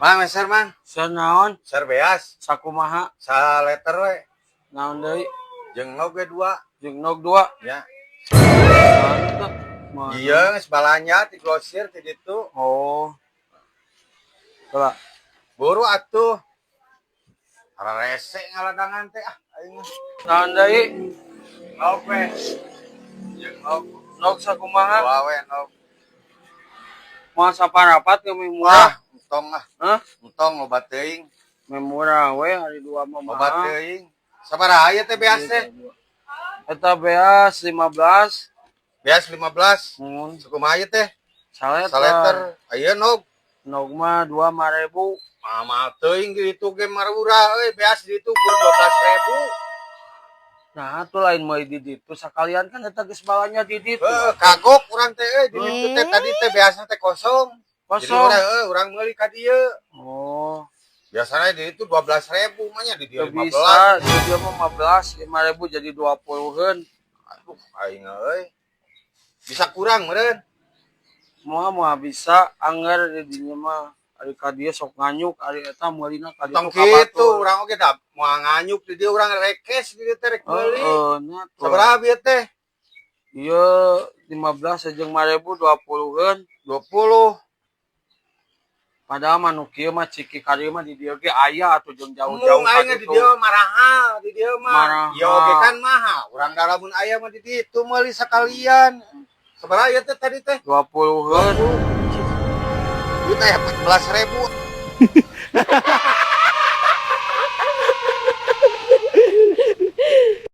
Mang, meser, Mang. Meser naon? Meser beas. Sakumaha? Saliter we. Naon deui? Jeung endog ge dua. Jeung endog dua. Ya. Mantap. Mana? Iya, geus balanja ti grosir ti ditu. Oh. Coba. Buru atuh. Rese ngaladangan teh ah aing mah. Naon deui? Endog we. Jeung endog. Endog sakumaha? Dua we endog. Moal saparapat ge meh Wah, murah. Entong ah. Hah? Entong, loba teuing. Meh murah we, ari dua mah Loba mahal. Teuing. Sabaraha ieu teh beas teh? Eta beas 15. Beas 15. Mun. Sakumaha ieu teh? Saleter. Saleter. Aya endog. Endog mah dua 5.000. Mahal teuing di ditu ge marurah euy, beas di ditu kur 12.000. Nah, tuh lain meuli di ditu sakalian kan eta geus balanja di ditu. Heuh, kagok urang teh euy di ditu teh, tadi teh beasna teh kosong. Jadi Kosong. Urang heuh, urang meuli ka dieu. Oh, Biasanya di ditu 12.000 mah nya, di dieu teu 15. Bisa, di dieu mah 15, 5.000 jadi 20-eun. Aduh, aing euy. Bisa kurang meureun? Moal, moal bisa, angger di dinya mah. Ari ka dieu sok nganyuk, ari eta meulina ka ditu Tong ka kitu, batur. Urang oge da moal nganyuk di dieu, urang rekes di dieu teh rek meuli. Heeh, nya tuh. Sabaraha bieu teh? Ieu 15 jeung 5.000 20-eun. 20. Padahal mah nu kieu mah ciki ka dieu mah di dieu ge aya atuh, jeung jauh-jauh Mung ka aing di ditu. Dieu marahal, di dieu mah. Marahal. Ieu oge kan mahal. Urang da lamun aya mah di ditu meuli sakalian. Sabaraha ieu teh tadi teh? 20-eun. 20. Ieu teh 14.000.